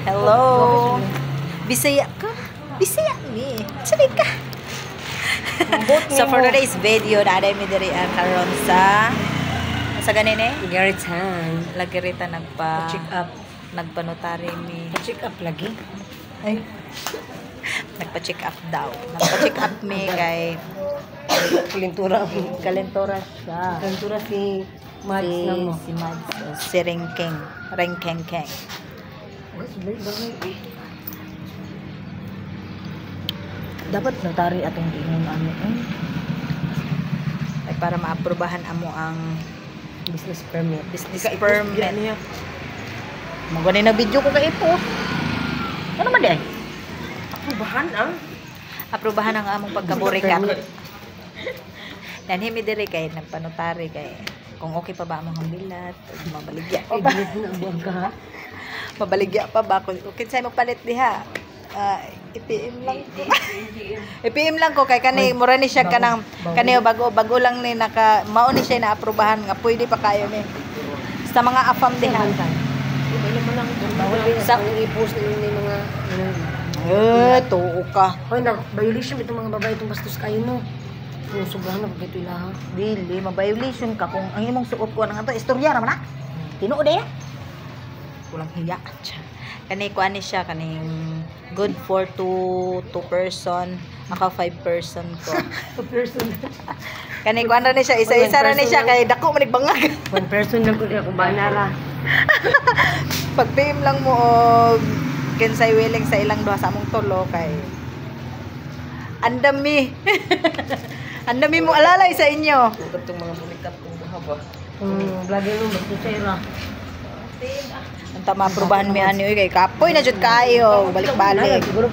Hello. Bisaya ka? Bisaya mi. Sabi ka. So for today's video, naa mi diri ang karon sa ganin eh? Garitan. Lagirita nagpa Check up. Nagpanotary mi. Check up lagi. Ay. Nagpa-check up daw. Nagpa-check up mi kay Kalintura. Kalentora siya. Kalintura si Mads Si, na mo. si Mads, si Ringking. Ringking King. Dapat notary atong ingon ano eh. Ay, para maaprubahan amo ang Business permit. Business permit. Magani na video ko kay i-post. Ano man di ay? Aprobahan ang Aprobahan ang among pagkaburikat. Nanhi mi diri kay nagpanotary kay kung okay pa ba among bilat, mabaligya pa ba? Ay, na buwag ka ha. Mabaligya pa ba kung kinsay mo palit diha? Ah, i-PM lang ko. I-PM lang ko kay kani mura ni siya kanang kani bago bago lang ni naka mao ni siya naaprubahan nga pwede pa kayo ni. Sa mga afam diha. Bawal Sa- sa i-post na yung mga ano. Eh, tuo ka. Hoy, nag violation itong mga babae itong bastos kayo no. Kung sobrahan na pagkito ilaha. Dili, ma-violation ka kung ang imong suot ko ang ato istorya ra man na. Tinuod eh. Walang hiya. Tsa. Kani kuan ni siya kaning good for two person, ako five person ko. A person. Kani kuan ra ni siya, isa-isa ra ni siya kay dako man bangag. One person lang ko kaya kung banara. Pag PM lang mo og kinsay willing sa ilang duha sa among tulo kay andami. Andami mo alalay sa inyo. Katong mga bunikat kong duha ba? Kung vlogger mo, magtusay ra. Ang tama aprubahan mi ani oy kay kapoy na jud kaayo, balik-balik. Siguro.